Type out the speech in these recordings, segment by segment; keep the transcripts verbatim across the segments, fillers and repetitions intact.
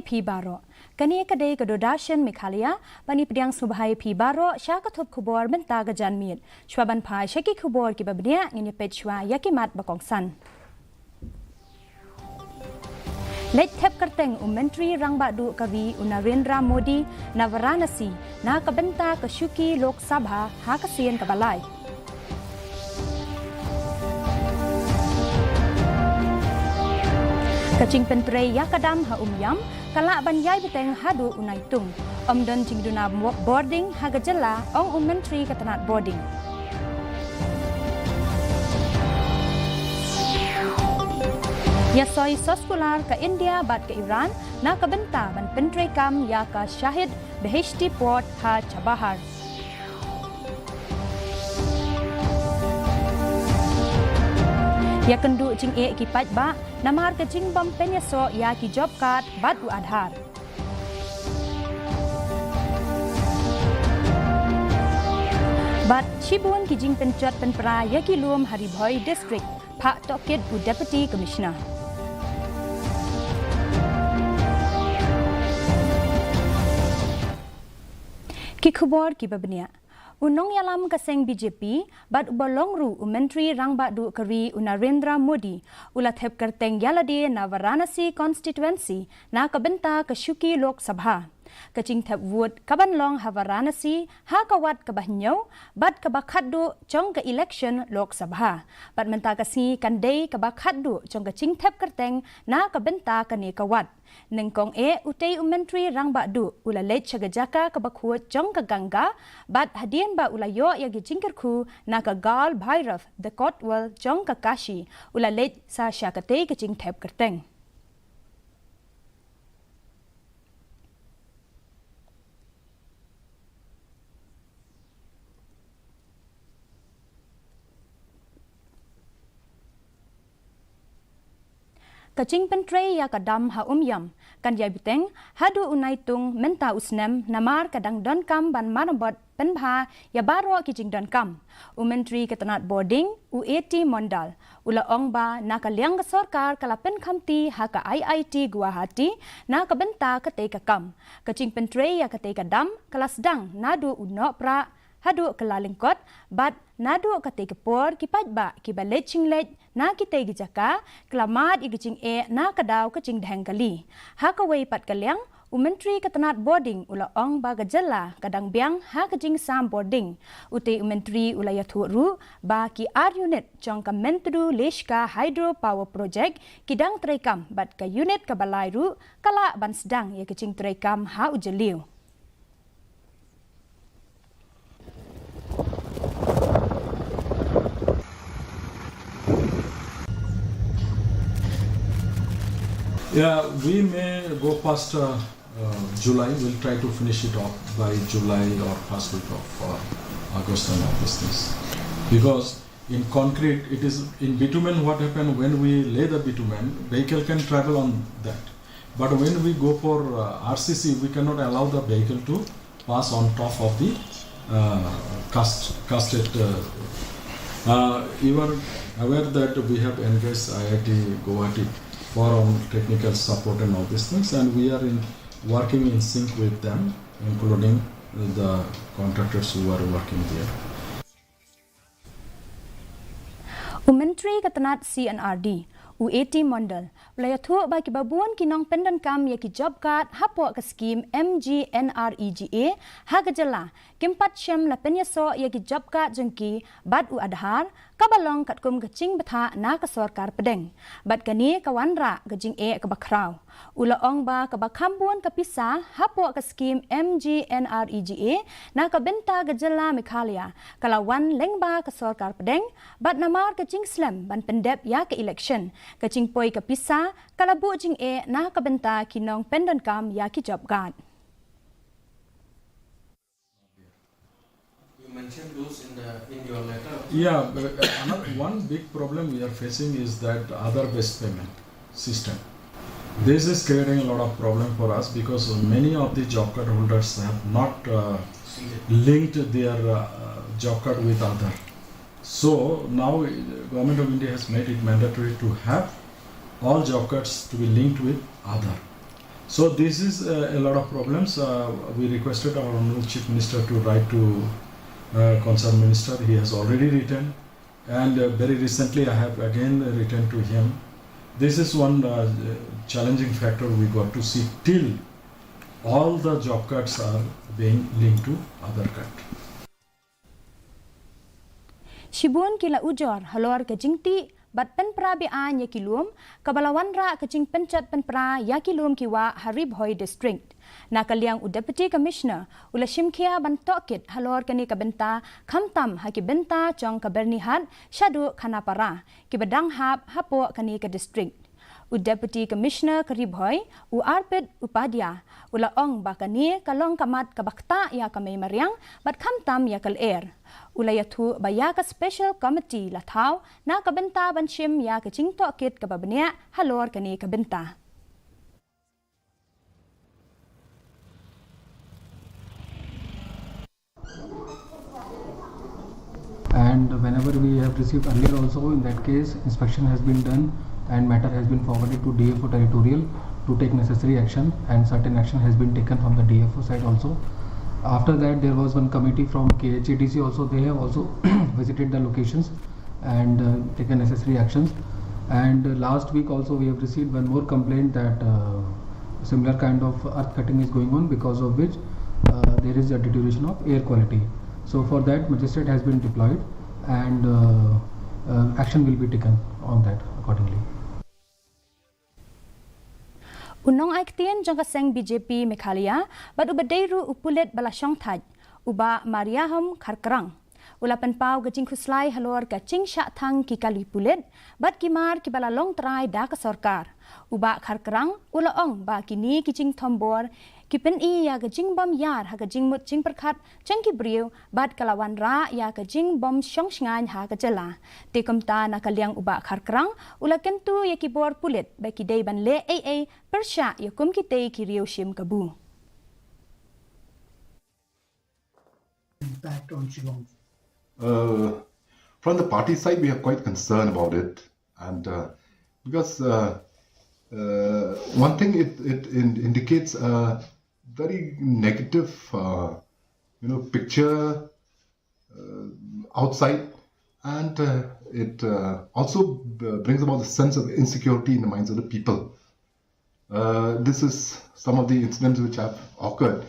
Phi baroh. Kane ka dei ka Doordarshan Meghalaya, ban ïa pdiang sngewbha ïa phi baroh sha ka thup khubor mynta ka janmiet. Shuwa ban phai sha ki khubor kiba bniah, ngin ïa peit shuwa ïa ki mat ba kongsan. Leit thep kyrteng u Myntri Rangbah Duh ka ri u Narendra Modi na Varanasi na ka bynta ka shuki Lok Sabha ha ka sien kaba lai. Ka jingpyntrei ïa ka dam ha Umiam ka lah ban ïai bteng haduh u Naitung. Ym don jingduna mo-, bording ha ka jylla, ong u Myntri ka tnat bording. Ïa soi soskular ka India bad ka Iran na ka bynta ban pyntreikam ïa ka Shahid Beheshti Port ha Chabahar. Ïakynduh jingeh ki paidbah namar ka jingbym pynïasoh ïa ki job card bad u Aadhaar. Bad shibun ki jingpynjot pynpra ïa ki lum ha Ri Bhoi District, phah tohkit u Deputy Commissioner. Ki khubor kiba bniah. U nongïalam ka seng B J P bad uba long ruh u Myntri Rangbah Duh ka ri u Narendra Modi u la thep kyrteng ïalade na Varanasi constituency na ka bynta ka shuki Lok Sabha. Ka jingthep vote kaban long ha Varanasi ha ka wat kaba hynñiew bad kaba khatduh jong ka election Lok Sabha. Bad mynta ka sngi kan dei kaba khatduh jong ka jingthep kyrteng na ka bynta kane ka wat. Nyngkong eh, utei u Myntri Rangbah Duh u la leit sha ka jaka kaba khuid jong ka Ganga bad hadien ba u la ïoh ïa ka jingkyrkhu na ka Gaal Bhairav, the Kotwal jong ka Kashi, u la leit sa sha katei ka jingthep kyrteng. Ka jingpyntrei ïa ka dam ha Umiam kan ïai bteng haduh u Naitung mynta u snem namar ka dang donkam ban marabot pynbha ïa baroh ki jingdonkam. U Myntri ka tnat bording, u A T Mondal, u la ong ba na ka liang ka sorkar ka la pynkhamti ha ka I I T Guwahati na ka bynta katei ka kam. Ka jingpyntrei ïa katei ka dam ka la sdang naduh u Nohprah haduh ka Lalyngkot, bad naduh katei ka por ki paidbah kiba leit jingleit na kitei ki jaka ki la mad ïa ka jingeh na ka daw ka jingdheng kali. Ha kawei pat ka liang, u Myntri ka tnat bording u la ong ba ka jylla ka dang biang ha ka jingsam bording. Utei u Myntri u la ïathuh ruh ba ki ar unit jong ka Mentdu Leshka Hydro Power Project ki dang treikam bad ka unit kaba lai ruh ka lah ban sdang ïa ka jingtreikam ha u jylliew. Yeah, we may go past uh, uh, July. We'll try to finish it off by July or first week of uh, August and all these things. Because in concrete, it is in bitumen. What happened when we lay the bitumen? Vehicle can travel on that. But when we go for uh, R C C, we cannot allow the vehicle to pass on top of the uh, cast, casted. Uh, uh, you are aware that we have engaged I I T Guwahati for our technical support and all these things, and we are in working in sync with them, including the contractors who are working there. U Myntri ka tnat C and R D, u A T Mondal, u la ïathuh ba kiba bun ki nongpyndonkam ïa ki job card hapoh ka skim M G N R E G A ha ka jylla kim pat shym la pynïasoh ïa ki job card jong ki bad u Aadhaar kaba long katkum ka jingbthah na ka sorkar pdeng. Bad kane ka wanrah ka jingeh kaba khraw. U la ong ba kaba kham bun ka pisa hapoh ka skim M G N R E G A na ka bynta ka jylla Meghalaya ka la wan lyngba ka sorkar pdeng, bad namar ka jingslem ban pyndep ïa ka election, ka jingpoi ka pisa ka la buh jingeh na ka bynta ki nongpyndonkam ïa ki job card. You mentioned those in the, in your letter. Yeah, uh, another one big problem we are facing is that Aadhaar-based payment system. This is creating a lot of problem for us because many of the job card holders have not uh, linked their uh, job card with Aadhaar. So now uh, Government of India has made it mandatory to have all job cards to be linked with Aadhaar. So this is uh, a lot of problems. Uh, we requested our Honorable Chief Minister to write to uh, concerned minister. He has already written, and uh, very recently I have again written to him. This is one uh, challenging factor we got to see till all the job cuts are being linked to other cut. Shibun ki la ujor halor ka jingtih bad pynpra beaiñ ïa ki lum, kaba la wanrah ka jingpynjot pynpra ïa ki lum ki wah ha Ri Bhoi District. Na ka liang u Deputy Commissioner u la shimkhia ban tohkit halor kane ka bynta, khamtam ha ki bynta jong ka Byrnihat shaduh Khanapara, kiba dang hap hapoh kane ka district. U Deputy Commissioner ka Ri Bhoi, u Arpit Upadhyay, u la ong ba kane ka long ka mat kaba ktah ïa ka mei mariang, bad khamtam ïa ka lyer. U la ïathuh ba ïa ka Special Committee la thaw na ka bynta ban shim ïa ka jingtohkit kaba bniah halor kane ka bynta. And whenever we have received earlier also, in that case, inspection has been done and matter has been forwarded to D F O territorial to take necessary action, and certain action has been taken from the D F O side also. After that, there was one committee from K H A D C also. They have also visited the locations and uh, taken necessary actions. And uh, last week also, we have received one more complaint that uh, similar kind of earth cutting is going on, because of which uh, there is a deterioration of air quality. So for that, magistrate has been deployed and uh, uh, action will be taken on that accordingly. U nongai ktien jong ka seng B J P Meghalaya bad uba dei ruh u pulit ba la shongthait, u Bah Mariahom Kharkrang, u la pynpaw ka jingkhuslai halor ka jingshah thang ki kali pulit bad ki mar kiba la long trai da ka sorkar. U Bah Kharkrang u la ong ba kine ki jingthombor ki pyni ïa ka jingbym ïar ha ka jingmut jingpyrkhat jong ki briew bad ka la wanrah ïa ka jingbym shong shngaiñ ha ka jylla. Te kumta, na ka liang u Bah Kharkrang u la kyntu ïa ki bor pulit ba ki dei ban leh ei ei pyrshah ïa kum kitei ki riew shim kabu. Impact on Shillong? Uh, from the party side, we are quite concerned about it, and uh, because uh, uh, one thing, it, it in- indicates a very negative, uh, you know, picture uh, outside, and uh, it uh, also b- brings about the sense of insecurity in the minds of the people. Uh, this is some of the incidents which have occurred.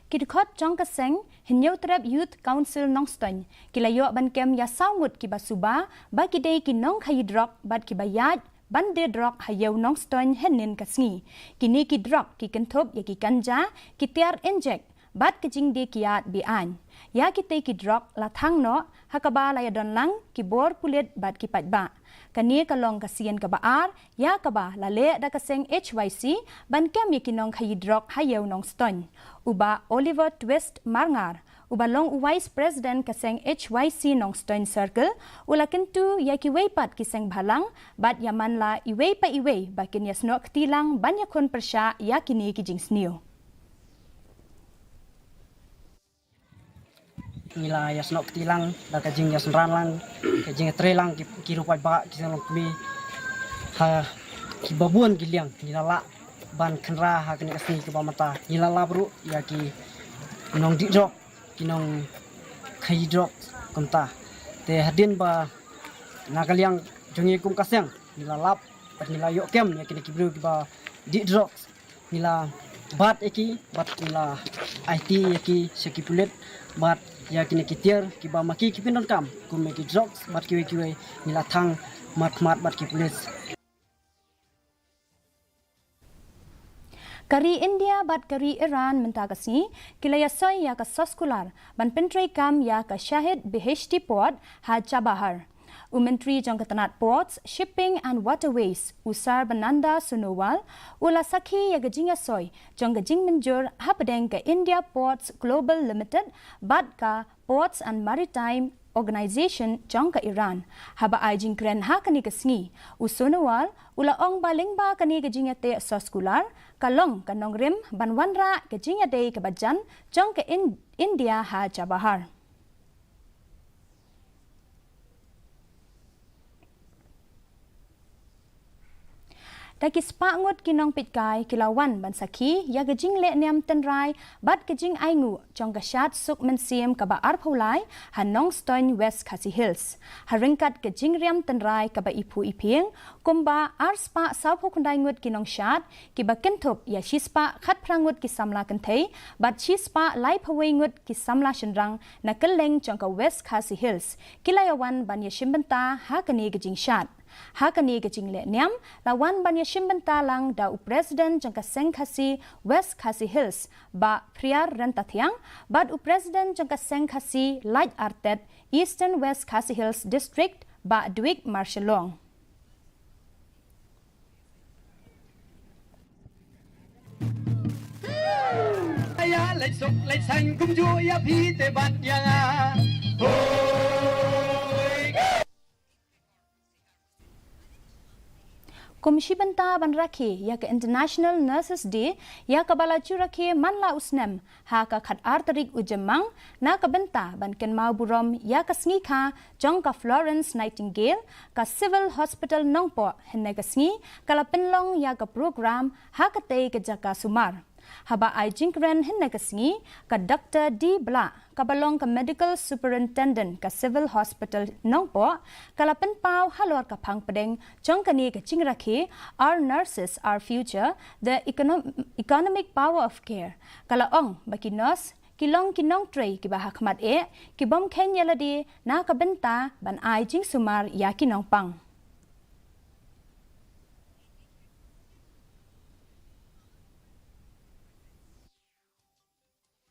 Ki dkhot jong ka seng Hynñiewtrep Youth Council Nongstoiñ ki la ïoh ban kem ïa saw ngut kiba suba ba ki dei ki nongkhaïi drok bad kiba ïaid ban die drok ha Ïew Nongstoiñ hynnin ka sngi. Kine ki drok ki kynthup ïa ki ganja, ki tiar injek bad ka jingdie kiad beaiñ. Ïa kitei ki drok la thang noh ha kaba la ïadon lang ki bor pulit bad ki paidbah. Kane ka long ka sien kaba ar ïa kaba la leh da ka seng H Y C ban kem ïa ki nongkhaïi drok ha Ïew Nongstoiñ. U Bah Oliver Twist Marngar, uba long u Vice President ka seng H Y C Nongstoiñ Circle, u la kyntu ïa kiwei pat ki seng bhalang bad ïa man la iwei pa iwei ba kin ïasnoh kti lang ban ïakhun pyrshah ïa kine ki jingsniew. Ngi la ïasnoh kti lang da ka jingïasynran lang, ka jingtrei lang ki, ki ruh paidbah, ki seng longkmie ha kiba bun ki liang. Ngi la lah ban khynra ha kane ka sngi kaba mynta. Ngi la lap ruh ïa ki nongdih drok, ki nongkhaïi drok kumta. Te hadien ba na ka liang jong ngi kum ka seng, ngi la lap bad ngi la ïoh kem ïa kine ki briew kiba dih drok. Ngi la bat ïa ki bad ngi la aiti ïa ki sha ki pulit bad ïa kine ki tiar kiba ma ki ki pyndonkam kum ïa ki drugs bad kiwei kiwei, ngi la thang markhmat bad ki pulit. Ka ri India bad ka ri Iran mynta ka sngi ki la ïasoi ïa ka soskular ban pyntreikam ïa ka Shahid Beheshti Port ha Chabahar. U Myntri jong ka tnad Ports, Shipping and Waterways, u Sarbananda Sonowal, u la sakhi ïa ka jingïasoi jong ka jingmynjur hapdeng ka India Ports Global Limited bad ka Ports and Maritime Organization jong ka Iran. Haba ai jingkren ha kane ka sngi, u Sonowal u la ong ba lyngba kane ka jingïateh soskular ka long ka nongrim ban wanrah ka jingïadei kaba jan jong ka In- India ha Chabahar. Da ki spah ngut ki nongpeitkai ki la wan ban sakhi ïa ka jingleh niam tynrai bad ka jingainguh jong ka shad suk mynsiem kaba arphew lai ha Nongstoiñ, West Khasi Hills. Ha ryngkat ka jingriam tynrai kaba iphuh iphieng, kumba ar spah sawphew khyndai ngut ki nongshad, kiba kynthup ïa shi spah khatphra ngut ki samla kynthei bad shi spah laiphew wei ngut ki samla shynrang na kylleng jong ka West Khasi Hills ki la ïa wan ban ïashim bynta ha kane ka jingshad. Ha kane ka jingleh niam la wan ban ïashim bynta lang da u President jong ka Seng Khasi West Khasi Hills, Bah Phriar Ryntathiang, bad u President jong ka Seng Khasi Laitartet Eastern West Khasi Hills District, Bah Dwick Marshallong. Ïa leit suk leit saiñ kumjuh ïa phi te bad ïa nga. Hoi. Kum shi bynta ban rakhe ïa ka International Nurses Day, ïa kaba la ju rakhe man la u snem ha ka khatar tarik u Jymmang, na ka bynta ban kynmaw burom ïa ka sngi kha jong ka Florence Nightingale, ka Civil Hospital Nongpoh hynne ka sngi ka la pynlong ïa ka program ha katei ka jaka sumar. Haba ai jingkren hynne ka sngi, ka Doktor D Blah, kaba long ka Medical Superintendent ka Civil Hospital Nongpoh, ka la pynpaw halor ka phang pdeng jong kane ka jingrakhe, Our Nurses, Our Future, the Econom- Economic Power of Care. Ka la ong ba ki nurse ki long ki nongtrei kiba ha khmat eh, ki bym kheiñ ïa lade na ka bynta ban ai jingsumar ïa ki nongpang.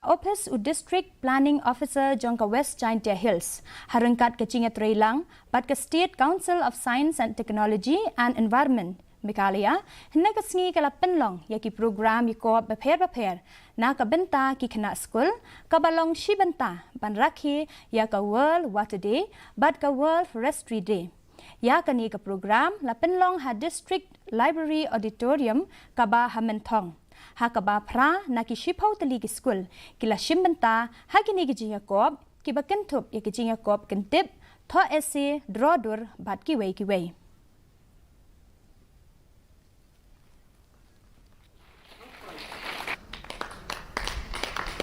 Ophis u District Planning Officer jong ka West Jaintia Hills, ha ryngkat ka jingïatreilang bad ka State Council of Science and Technology and Environment Meghalaya, hynne ka sngi ka la pynlong ïa ki program ïakop bapher bapher na ka bynta ki khynnah skul, kaba long shi bynta ban rakhe ïa ka World Water Day bad ka World Forestry Day. Ïa kane ka program la pynlong ha District Library Auditorium kaba ha Mynthong, ha kaba phra na ki shiphew tylli ki skul ki la shim bynta ha kine ki jingïakop, kiba kynthup ïa ki jingïakop kyntip, thoh essay, draw dur bad kiwei kiwei.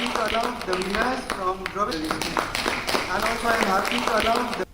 Happy to announce the winners from drawing. And also I am happy to announce the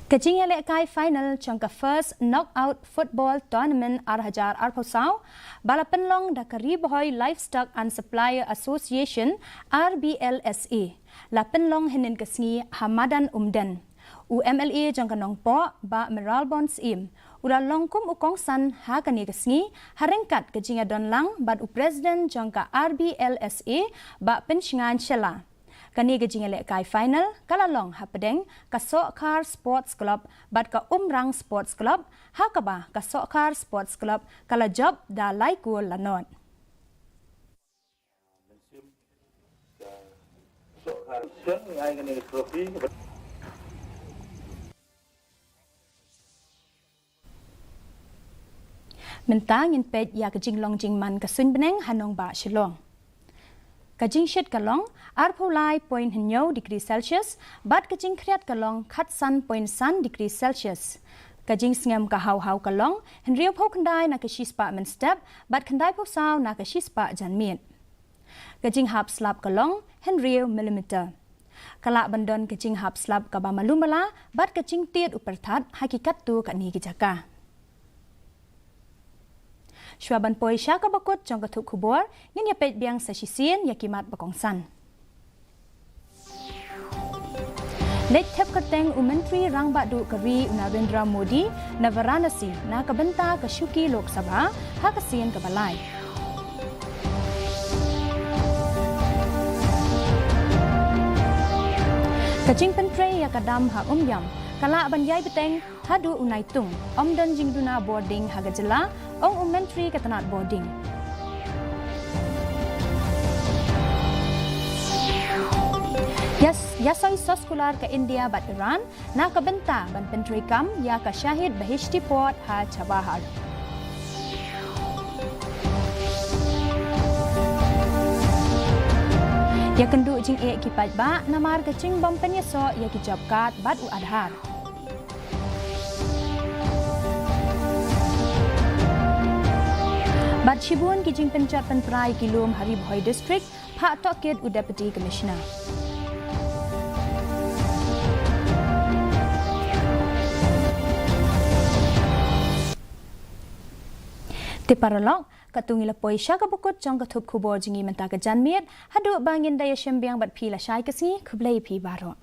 Ka jingïalehkai final jong ka First Knockout Football Tournament ar hajar arphew saw, ba la pynlong da ka Ri Bhoi Livestock and Supplier Association, R B L S A, la pynlong hynnin ka sngi ha Madan Umden. U M L A jong ka Nongpoh, Bah Mayralborn Syiem, u la long kum u kongsan ha kane ka sngi, ha ryngkat ka jingïadon lang bad u President jong ka R B L S A, Bah Pynshngain Shylla. Kane ka jingïalehkai final ka la long hapdeng ka Sohkhar Sports Club bad ka Umrang Sports Club, ha kaba ka Sohkhar Sports Club ka la jop da lai kol la nod. Mynta ngin peit ïa ka jinglong jingman ka suiñ bneng ha nongbah Shillong. Ka jingshit ka long arphew lai point hynñiew degree Celsius, bad ka jingkhriat ka long khatsan point san degree Celsius. Ka jingsngem ka haw haw ka long hynriewphew khyndai na ka shispah mynstep, bad khyndaiphew saw na ka shispah janmiet. Ka jinghap slap ka long hynriew millimeter. Ka lah ban don ka jinghap slap kaba malu mala bad ka jingtied u pyrthat ha ki katto katne ki jaka. Shuwa ban poi sha kaba kut jong ka thup khubor, ngin ïa peit biang sa shisien ïa ki mat ba kongsan. Leit thep kyrteng u Myntri Rangbah Duh ka ri u Narendra Modi na Varanasi na ka bynta ka shuki Lok Sabha ha ka sien kaba lai. Ka jingpyntrei ïa ka dam ha Umiam ka lah ban ïai bteng haduh u Naitung, ym don jingduna bording ha ka jylla, ong u Myntri ka tnat bording. Ïa s- ïa soi soskular ka India bad Iran na ka bynta ban pyntreikam ïa ka Shahid Beheshti Port ha Chabahar. Ïakynduh jingeh ki paidbah namar ka jingbym pynïasoh ïa ki job card bad u Aadhaar. Bad shibun ki jingpynjot pynpra ïa ki lum ha Ri Bhoi District, phah tohkit u Deputy Commissioner. Te paralok, katto ngi la poi sha kaba kut jong ka thup khubor jong ngi mynta ka janmiet, haduh ba ngin da ïashim biang bad phi lashai ka sngi, khublei phi baroh.